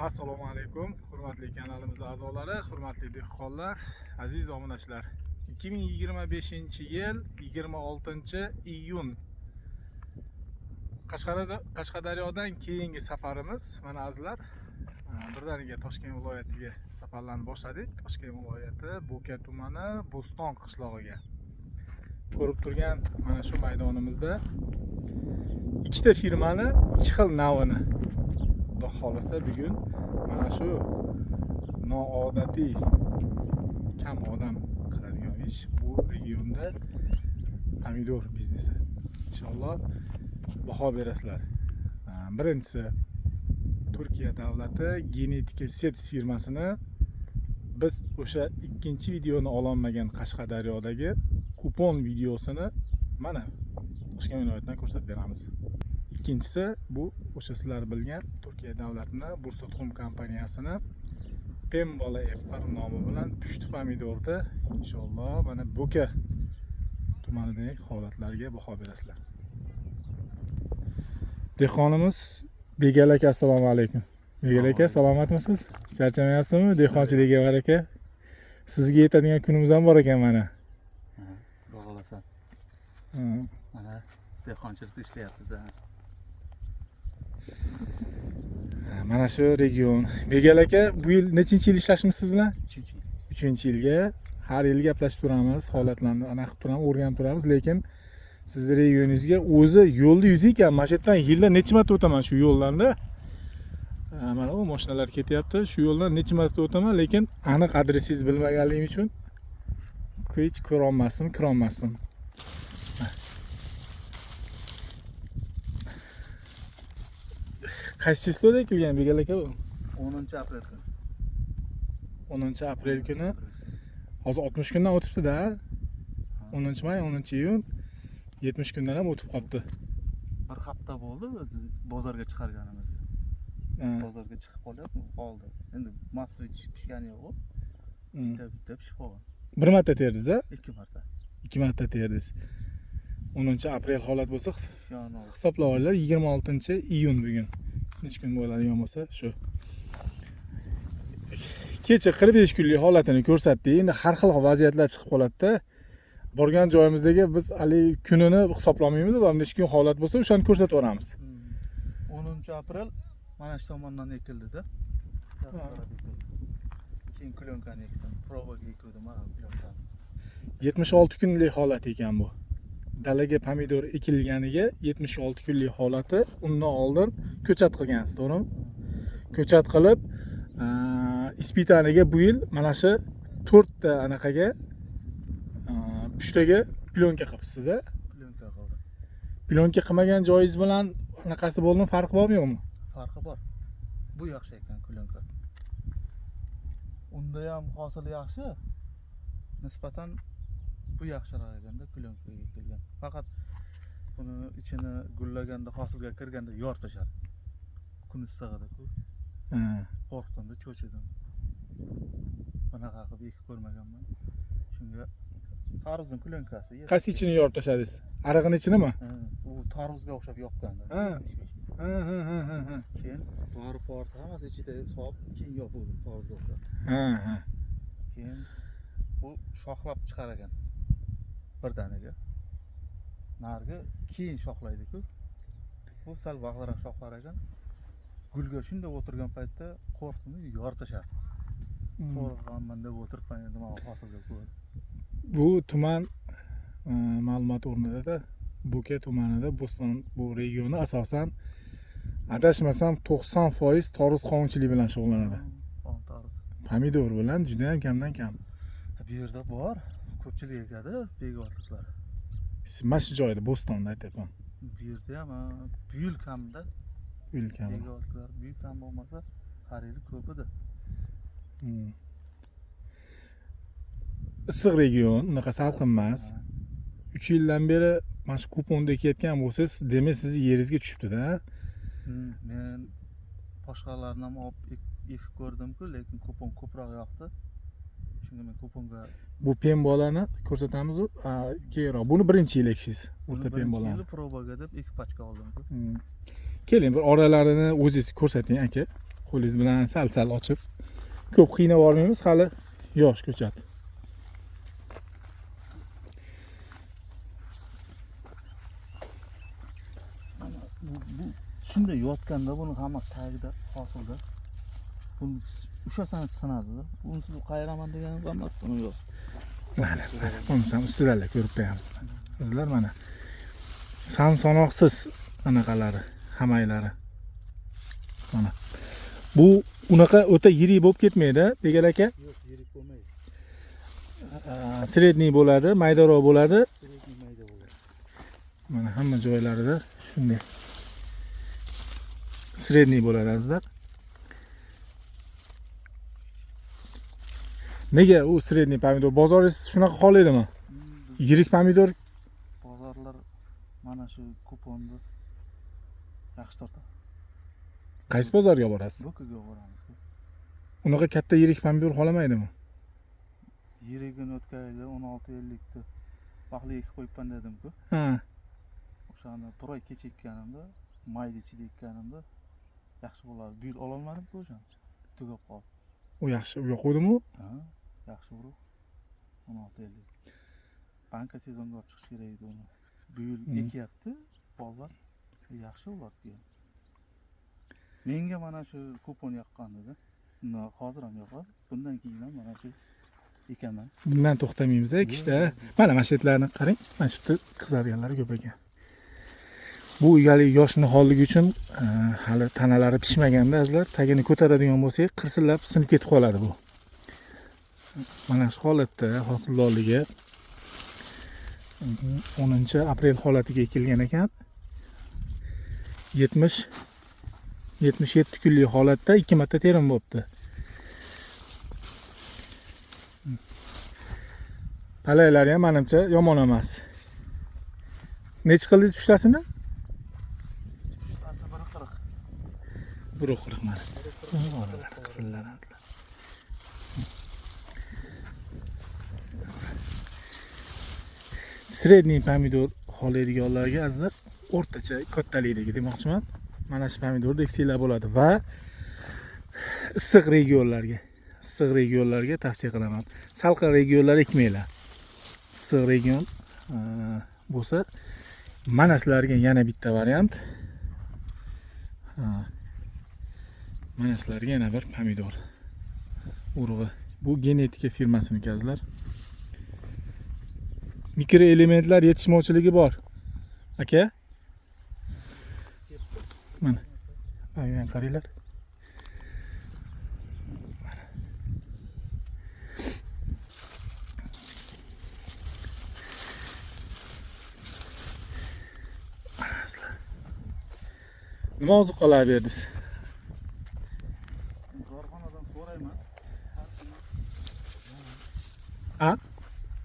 Assalomu alaykum, hurmatli kanalimiz a'zolari, hurmatli dehqonlar, aziz obunachilar. 2025-yil 26-iyun. Qashqadaryodan keyingi safarimiz. Mana azizlar, birdaniga Toshkent viloyatiga safarlarni boshladik. Toshkent viloyati Bo'ka tumani Bo'ston qishlog'iga. Ko'rib turgan mana shu maydonimizda ikkita firmani ikki xil navini, Xudo xohlasa, bugun mana shu noodatiy, kam odam qiladigan ish, bu regionda pomidor biznesi. Inshaalloh baho berasizlar. Birinchisi Turkiya davlati Genetika Seeds firmasini, biz o'sha ikkinchi videoni ololmagan Qashqadaryodagi kupon videosini mana Toshkent viloyatidan ko'rsatib beramiz. Ikkinchisi bu o'sha sizlar bilgan Turkiya davlatini Bursa tuxum kompaniyasini Pembola F1 nomi bilan pushti pomidorni inshaalloh mana Bo'ka tumanidagi holatlarga baho berasizlar. Dehqonimiz Begal aka, assalomu alaykum. Begal aka, salomatmisiz? Charchamayapsizmi? Dehqonchilikka baraka. Sizga yetadigan kunimiz ham bor ekan mana. Xudo xohlasa. Mana dehqonchilikda ishlayapmiz, ha. Ha, mana shu region. Begal aka, bu yil nechinchi yil ishlashimiz siz bilan? Uchinchi yil. Uchinchi yilga. Har yil gaplashib turamiz, holatlarni anaqa qilib turamiz, o'rganib turamiz, lekin sizni regioningizga o'zi yo'lni yuzi ekan. Mana shu yerdan yilda necha marta o'taman shu yo'ldanda. Ha, mana u mashinalar ketyapti. Shu yo'ldan necha marta o'taman, lekin aniq adresingizni bilmaganligim uchun hech ko'rolmasdim, kirolmasdim. Ha. Qaysi число da ekilgan, Begal aka, bu? 10 aprel kuni. 10 aprel kuni. Hozir 60 kundan o'tibdi-da. 10 may, 10 iyun, 70 kundan ham o'tib qolibdi. Bir hafta bo'ldi o'zi bozorga chiqarganimizga. Bozorga chiqib qolyapti, qoldi. Endi massi pishgani yo'q. Bitta bitta pishib qolgan. Bir marta terdingiz, a? Ikki marta. Ikki marta terdingiz. 10 aprel holat bo'lsa, Pishgan oldi. hisoblab olinglar, 26 iyun bugun. Necha kun bo'ladigan bo'lsa, shu. Kecha 45 kunlik holatini ko'rsatdik. Endi har xil vaziyatlar chiqib qoladi-da. Borgan joyimizdagi biz haligi kunini hisoblamaymiz va necha kun holat bo'lsa, o'shani ko'rsatib yuboramiz. 10 aprel mana shu tomondan ekildi-da. Keyin plyonкani ekdim. Probaga ekildim mana plyonкani. 76 kunlik holat ekan bu. Dalaga pomidor ekilganiga 76 kunlik holati. Undan oldin ko'chat qilgansiz, to'g'rimi? Ko'chat qilib, ispitaniga bu yil mana shu 4 ta anaqaga, pushtaga plyonka qilibsiz, a? Plyonka qildim. Plyonka qilmagan joyingiz bilan anaqasi bo'ldimi, farqi bormi, yo'qmi? Farqi bor. Bu yaxshi ekan plyonka. Unda ham hosil yaxshi. Nisbatan bu yaxshiroq ekanda plyonkaga ekilgan. Faqat buni ichini gullaganda, hosilga kirganda yortishadi. Kun issig'ida-ku. Qo'rqdim-da, cho'chidim. Bunaqa qilib ekib ko'rmaganman. Shunga tarvuzning plyonkasi. Qaysi ichini yorib tashladingiz? Arig'ini ichinimi? Ha, u tarvuzga o'xshab yopgandi. 75 ta. Ha, ha, ha, ha, ha. Keyin dori porisi hammasi ichida solib, keyin yopuvdim tarvuzga o'xshab. Ha, ha. Keyin bu shoxlab chiqar ekan birdaniga. Narigi keyin shoxlaydi-ku. Bu sal vaqtroq shoxlar ekan. Gulga shunday o'tirgan paytda qo'rqdim, yortishadi. Qo'rqganman deb o'tiribman endi mana hosilga ko'rib. Bu tuman, ma'lumot o'rnida, Bo'ka tumanida Bo'ston bu regioni asosan, adashmasam, 90% tarvuz qovunchilik bilan shug'ullanadi. Qovun, tarvuz. Pomidor bilan juda ham kamdan kam. Ha, bu yerda bor, ko'pchilik ekadi, begotliklar. Mana shu joyda, Bo'stonda aytyapman. Bu yerda ham, ha, bu yil kamda. Bu yil kam. Begotliklar bu yil kam bo'lmasa, har yili ko'p edi. Issiq region, unaqa salqin emas. 3 yildan beri mana shu kuponda ekayotgan bo'lsangiz, demak sizni yeringizga tushibdi-da. Men boshqalarni ham olib ekib ko'rdim-ku, lekin kupon ko'proq yoqdi. Shunga men kuponga Bu pembolani ko'rsatamiz u, keyinroq. Buni birinchi yil ekishingiz. Buni Bursa birinchi pembolani. yili probaga deb 2 pachka oldim-ku. Keling, bir oralarini o'zingiz ko'rsating, aka. Qo'lingiz bilan sal-sal ochib, ko'p qiynab olmaymiz, hali yosh ko'chat. Mana bu shunday yotganda buni hammasi tagida hosilda. Buni ushlasangiz sinadi-da. Unsiz qayiraman degani hammasi sinib yo'q. Mana, mana, bo'lmasam ustidan ko'rib qo'yamiz. Bizlar mana san sanoqsiz anaqalari, hamaylari. Mana. Bu unaqa o'ta yirik bo'lib ketmaydi, Begal aka. Yo'q, yirik bo'lmaydi. Средний bo'ladi, maydaroq bo'ladi. Средний mayda bo'ladi. Mana hamma joylarida shunday. Средний bo'ladi, azizlar. Nega u средний pomidor? Bozoringiz shunaqa xohlaydimi? Yirik pomidor. Bozorlar mana shu kuponni yaxshi tortadi. Qaysi bozorga borasiz? Bo'kaga boramiz. Unaqa katta yirik pomidor xohlamaydimi? Yirigini o'tgan yili 16.50 likni vaqtli ekib qo'yibman dedim-ku. Ha. O'shani bir oy kech ekkanimda, mayda ichida ekkanimda yaxshi bo'lardi. Bu yil ololmadim-ku o'shani. Tugab qoldi. U yaxshi, u yoquvdimi u? Ha, yaxshi urug'. 16.50. Banka sezonga olib chiqish kerak edi uni. Bu yil ekyapti bolalar. Yaxshi bo'lardi keyin. Menga mana shu kupon yoqqan edi. Hozir ham yoqadi. Bundan keyin ham mana shu ekaman. Bundan to'xtamaymiz ekishda. Mana shu yerlarni qarang. Mana shu yerda qizarganlari ko'p ekan. Bu hali yosh niholligi uchun hali tanalari pishmaganda, azizlar, tagini ko'taradigan bo'lsak, qirsillab sinib ketib qoladi bu. Mana shu holatda hosildorligi 10 aprel holatiga ekilgan ekan. 70 77 kunlik holatda ikki marta terim bo'libdi. Palaklari ham manimcha yomon emas. Nechi qildingiz pushtasini? Pushtasi 1.40. 1.40 mana. Oralar, qizillar, azizlar. Средний pomidor xohlaydiganlarga, azizlar, o'rtacha kattalikdagi demoqchiman. Mana shu pomidorni eksanglar bo'ladi va issiq regionlarga tavsiya qilaman. Salqin regionlar ekmanglar. Issiq region bo'lsa, mana sizlarga yana bitta variant. Ha. Mana sizlarga yana bir pomidor urug'i. Bu Genetika firmasiniki, azizlar. Mikroelementlar yetishmovchiligi bor. Aka. Mana. Mana qaranglar. Mana. Mana, azizlar. Nima ozuqalar berdingiz? Korxonadan so'rayman. Ha?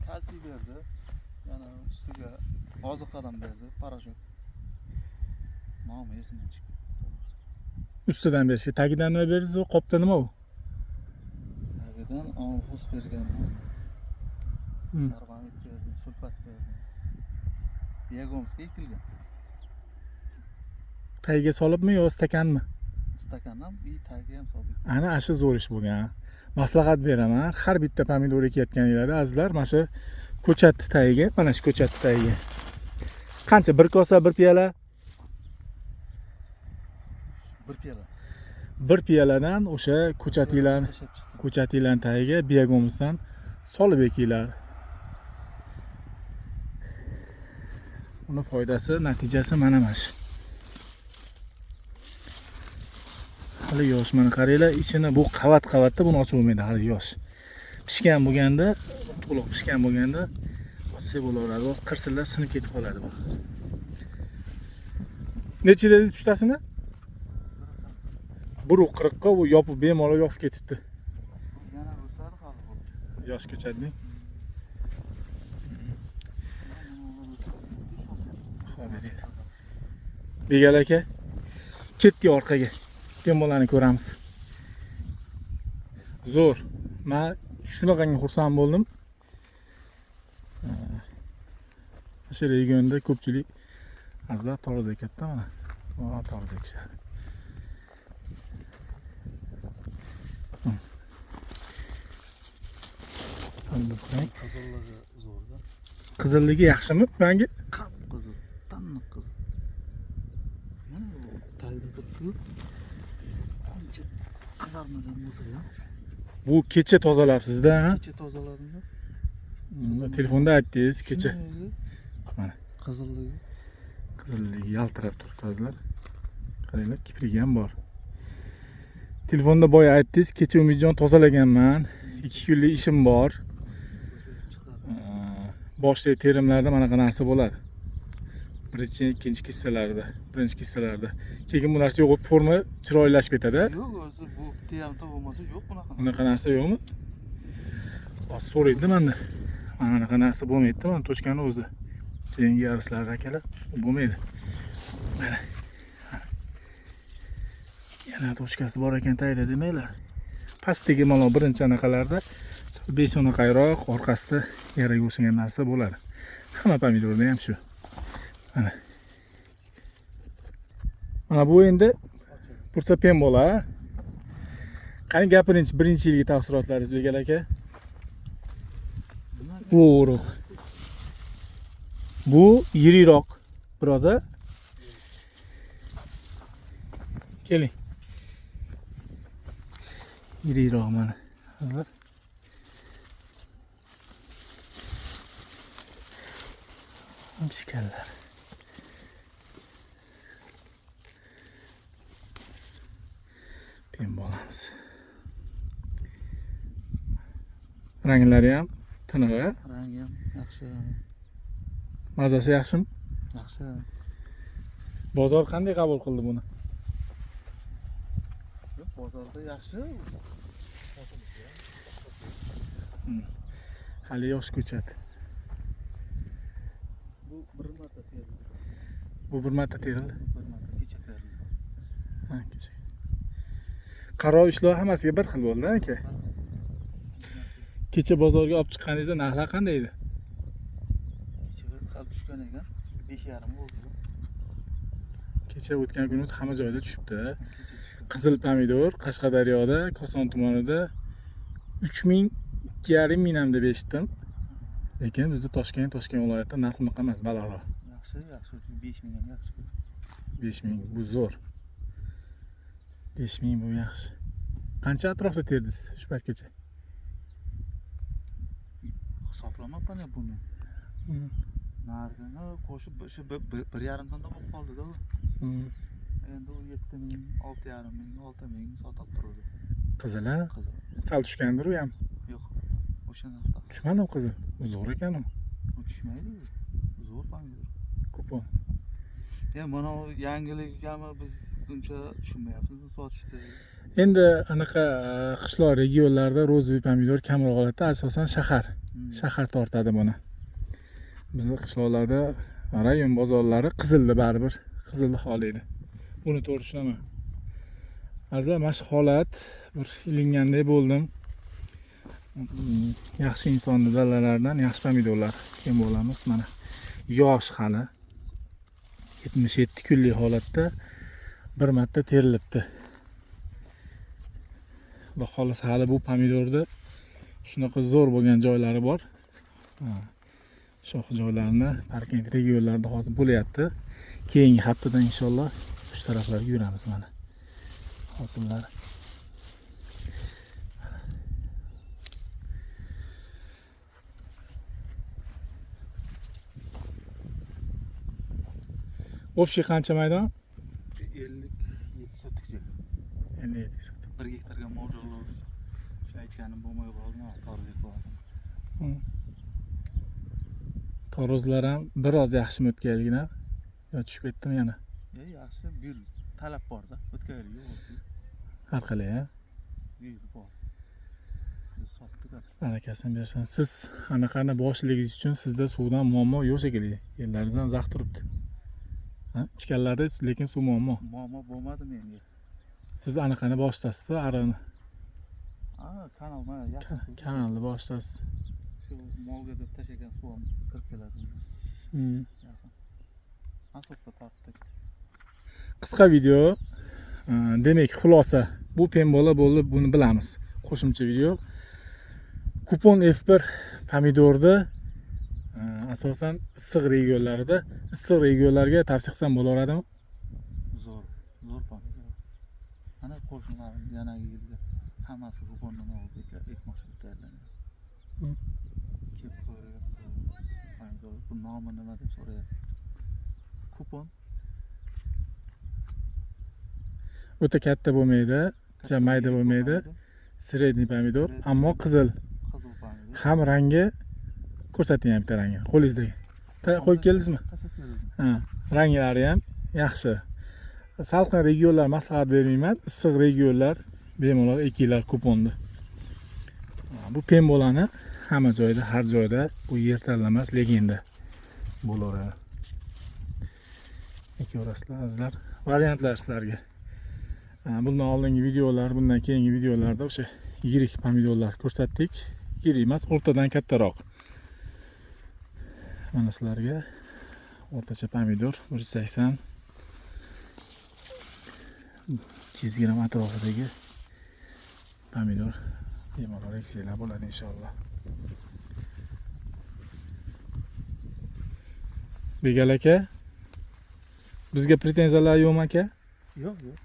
Kalsiy berdi. Yana ustiga oziqadan berdi, порошок. Nomi esimdan chiqib ketdi, to'g'risi. Ustidan berish. Tagidan nima berdingiz? U qopda nima u? Tagidan amorfos berganman. Karbamid berdim, sulfat berdim. Biogumsga ekilgan. Tagiga solibmi yo stakanmi? Stakan ham, и tagiga ham soldik. Ana shu zo'r ish bo'lgan. Maslahat beraman. Har bitta pomidor ekayotganinglarda, azizlar, mana shu ko'chatni tagiga, mana shu ko'chatni tagiga. Qancha? Bir kosa, bir piyola? Bir piyola. Bir piyoladan o'sha ko'chatinglarni Tashlab chiqdim. ko'chatinglarni tagiga biogumusdan solib ekinglar. Uni foydasi, natijasi mana shu. Hali yosh, mana qaranglar, ichini bu qavat qavatda buni ochib bo'lmaydi, hali yosh. Pishgan bo'lganda, to'liq pishgan bo'lganda ochsak bo'laveradi. Hozir qirsillab sinib ketib qoladi bu. Necha dedingiz pushtasini? 1.40 ga bu yopib, bemalol yopib ketibdi. Yana o'sadi hali bu. Yosh ko'chatning. Xo'p, beringlar. Begal aka, ketdik orqaga. Bemalolni ko'ramiz. Zo'r. Men shunaqangi xursand bo'ldim. O'sha regionda ko'pchilik, azizlar, tarvuz ekadida mana. Mana tarvuz ekishadi. Qizilligi zo'rda. Qizilligi yaxshimi rangi? Qap qizil, taniq qizil. Mana bu tagida turibdi. Ancha qizarmagan bo'lsa ham. Bu kecha tozalabsizda, ha? Kecha tozaladim-da. Telefonda aytdingiz kecha. Shuni o'zi Mana. Qizilligi. Qizilligi yaltirab turibdi azizlar. Qaranglar, kiprigi ham bor. Telefonda boya aytdingiz, kecha Umidjon tozalaganman. 2 kunlik ishim bor. Chiqadi. Boshli terimlarda manaqa narsa bo'ladi. Birinchi, ikkinchi kissalarda, birinchi kissalarda. Keyin bu narsa yo'q, forma chiroylashib ketadi. Yo'q, o'zi bu bitta yarimta bo'lmasa yo'q bunaqa. Bunaqa narsa yo'qmi? Hozir so'raydi manda. Mana bunaqa narsa bo'lmaydi, mana tochkani o'zi. Keyingi yaruslarda akalar bo'lmaydi. Mana. Yana tochkasi bor ekan tagida demanglar. Pastdagi mana birinchi anaqalarda sal beshonaqayroq, orqasida yaraga o'xshagan narsa bo'ladi. Hamma pomidorda ham shu. Mana. Mana bu endi Bursa pembola. Qani gapiringchi, birinchi yilgi taassurotlaringiz Begal aka? Nima? Bu urug'. Bu yirikroq biroz a. Keling. Yirikroq mana. Hozir. Pishganlar. Pembolamiz. Ranglari ham tiniq, a? Rangi ham yaxshi. Mazasi yaxshimi? Yaxshi. Bozor qanday qabul qildi buni? Yo'q, bozorda yaxshi. Hali yosh ko'chat. Bu bir marta terildi. Bu bir marta terildi. Bu bir marta kecha terildi. Ha, kecha. Qaror ishlov hammasiga bir xil bo'ldi, aka. Kecha bozorga olib chiqqaningizda narxlar qanday edi? Kecha sal tushgan ekan. 5,5 bo'ldi. Kecha o'tgan kunimiz hamma joyda tushibdi. Kecha tushgan. Qizil pomidor Qashqadaryoda, Koson tumanida 3000, 2,5 ming ham deb eshitdim. Lekin bizda Toshkent, Toshkent viloyatida narx unaqa emas, balandroq. Yaxshi, yaxshi. 5000 ham yaxshi. 5000 bu zo'r. 5000 bu yaxshi. Qancha atrofda terdingiz shu paytgacha? Hisoblamabman ya buni. Narxini qo'shib o'sha 1,5 tonna bo'lib qoldi-da u. Endi u 7000, 6,5 ming, 6000 sotilib turadi. Qizil a? Qizil. Sal tushgandir u ham. Yo'q. O'sha narxda. Tushmadimi qizil? U zo'r ekan u. U tushmaydi u. Zo'r pomidor. Kupon. Ya mana u yangiligami biz uncha tushunmayapmiz sotishda. Endi anaqa qishloq regionlarda розовый pomidor kamroq oladida, asosan shahar. Shahar tortadi buni. Bizni qishloqlarda rayon bozorlari qizilni baribir qizilni xohlaydi. Buni to'g'ri tushunaman. Azizlar, mana shu holat bir ilinganday bo'ldim. Yaxshi insonni dalalaridan yaxshi pomidorlar yem bo'lamiz mana. Yosh hali. 77 kunlik holatda bir marta terilibdi. Xudo xohlasa hali bu pomidorda shunaqa zo'r bo'lgan joylari bor. Shox joylarini Parkent regionlarida hozir bo'lyapti. Keyingi haftadan inshaalloh shu taraflarga yuramiz mana. Hosillar. Общий qancha maydon? 57 sotikcha. 57 sotik. 1 gektarga mo'ljallovdik. Shu aytganim bo'lmay qoldi, torzik bo'ldi. Tarozlar ham biroz yaxshimi o'tgan yilgidan? Yo tushib ketdimi yana? Yaxshi, bu yil talab bor-da. O'tgan yil yo'q edi. Har qalay, ha? Bu yil bor. Sotdik. Barakasini bersin. Siz anaqani boshligingiz uchun sizda suvdan muammo yo'q shekilli. Yerlaringiz ham zax turibdi. Ha, ichkarilarda lekin suv muammo. Muammo bo'lmadi menga. Siz anaqani boshlasizda, arini. Ha, kanal mana yaqin. Kanalni boshlasiz. Shu molga deb tashlagan suv ham kirib keladi bizga. Yaqin. Asosda tortdik. Qisqa video. Demak, xulosa. Bu pembola bo'ldi, buni bilamiz. Qo'shimcha video. Kupon F1 pomidorni asosan issiq regionlarida, issiq regionlarga tavsiya qilsam bo'laveradimi? Zo'r, zo'r pomidor. Mana qo'shnilarim yanagi yilga hammasi kupondan olib ekmoqchi tayyorlanyapti. Kelib ko'ryapti. Pomidor, bu nomi nima deb so'rayapti. Kupon. O'ta katta bo'lmaydi, katta mayda yirik bo'lmaydi. Средний pomidor, Средний. Ammo qizil. Qizil pomidor. Ham rangi ko'rsating ham bitta rangini. Qo'lingizdagi. Qo'yib keldingizmi? Tashlab keldim. Ha, ranglari ham yaxshi. Salqin regionlar maslahat bermayman, issiq regionlar bemalol ekinglar kuponni. Ha, bu pembolani hamma joyda, har joyda bu yer tanlamas legenda bo'laveradi. Ekaverasizlar azizlar. Variantlar sizlarga. Ha, bundan oldingi videolar, bundan keyingi videolarda o'sha yirik pomidorlar ko'rsatdik. Yirik emas, o'rtadan kattaroq. Mana sizlarga o'rtacha pomidor 180 200 gramm atrofidagi pomidor bemalol eksanglar bo'ladi inshaalloh. Begal aka, bizga pretenziyalar yo'qmi aka? Yo'q, yo'q.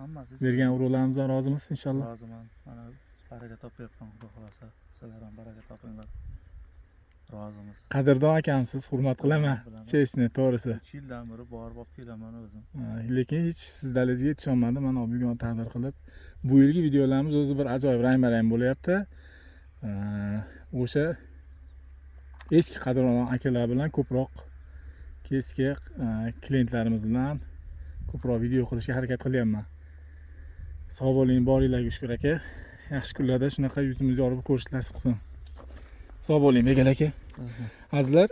Hammasi Bergan urug'larimizdan rozimiz inshaalloh. Roziman. Mana baraka topyapman, xudo xolasa. Sizlar ham baraka topinglar. Rozimiz. Qadrdon akamsiz, hurmat qilaman. Bilaman. Chestni, to'g'risi. 3 yildan beri borib olib kelaman o'zim. Ha, lekin hech sizlaringizga yetisholmadim. Mana bugun taqdir qilib bu yilgi videolarimiz o'zi bir ajoyib rang-barang bo'lyapti. O'sha eski qadrdon akalar bilan ko'proq eski klientlarimiz bilan ko'proq video qilishga harakat qilyapman. Sog' bo'ling, boringlarga shukur aka. Yaxshi kunlarda shunaqa yuzimiz yorib ko'rish nasib qilsin. Sog' bo'ling, Begal aka. Azizlar,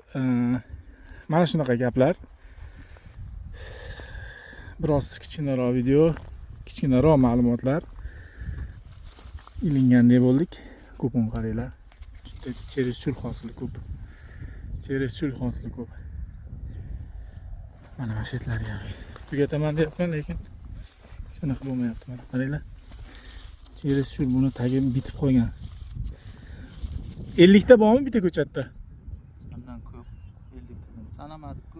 mana shunaqa gaplar. Biroz kichkinaroq video, kichkinaroq ma'lumotlar ilingandek bo'ldik. Kupon qaranglar. Juda cherishchul hosili ko'p. Cherishchul hosili ko'p. Mana mana shu yerlarga ham tugataman deyapman, lekin hech anaqa bo'lmayapti. Mana qaranglar. Cherishchul buni tagi bitib qolgan. 50 ta bormi bitta ko'chatda? Undan ko'p, 50 tadan sanamadik-ku.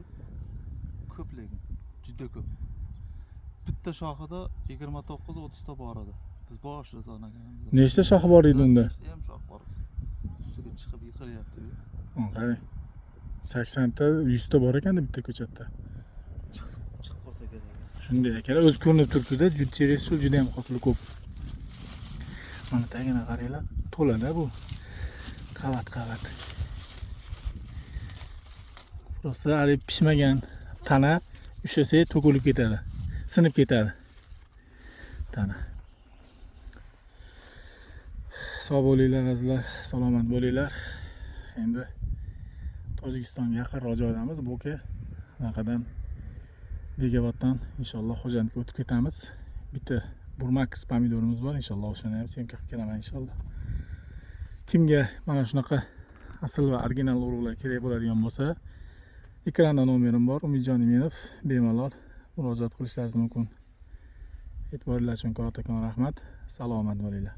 Ko'p lekin, juda ko'p. Bitta shoxida 29-30 ta bor edi. Biz boshida sanaganimizda. Nechta shoxi bor edi unda? Nechta ham shox bor. Ustiga chiqib yiqilyapti. Ha, qarang. 80 ta, 100 ta bor ekanda bitta ko'chatda. Chiqib qolsa kerak. Shunday akalar, o'zi ko'rinib turibdi-da, cherishchul juda ham hosili ko'p. Mana tagini qaranglar, to'lada bu. Qavat-qavat. Просто hali pishmagan tana ushlasa to'kilib ketadi, sinib ketadi tana. Sog' bo'linglar azizlar, salomat bo'linglar. Endi Tojikistonga yaqinroq joydamiz. Bu aka anaqadan Bekoboddan inshaalloh Xo'jandga o'tib ketamiz. Bitta Burmax pomidorimiz bor, inshaalloh o'shani ham semka qilib kelaman inshaalloh. Kimga mana shunaqa asl va original urug'lar kerak bo'ladigan bo'lsa, ekranda nomerim bor, Umidjon Iminov, bemalol murojaat qilishlaringiz mumkin. E'tiboringiz uchun kattakon rahmat. Salomat bo'linglar.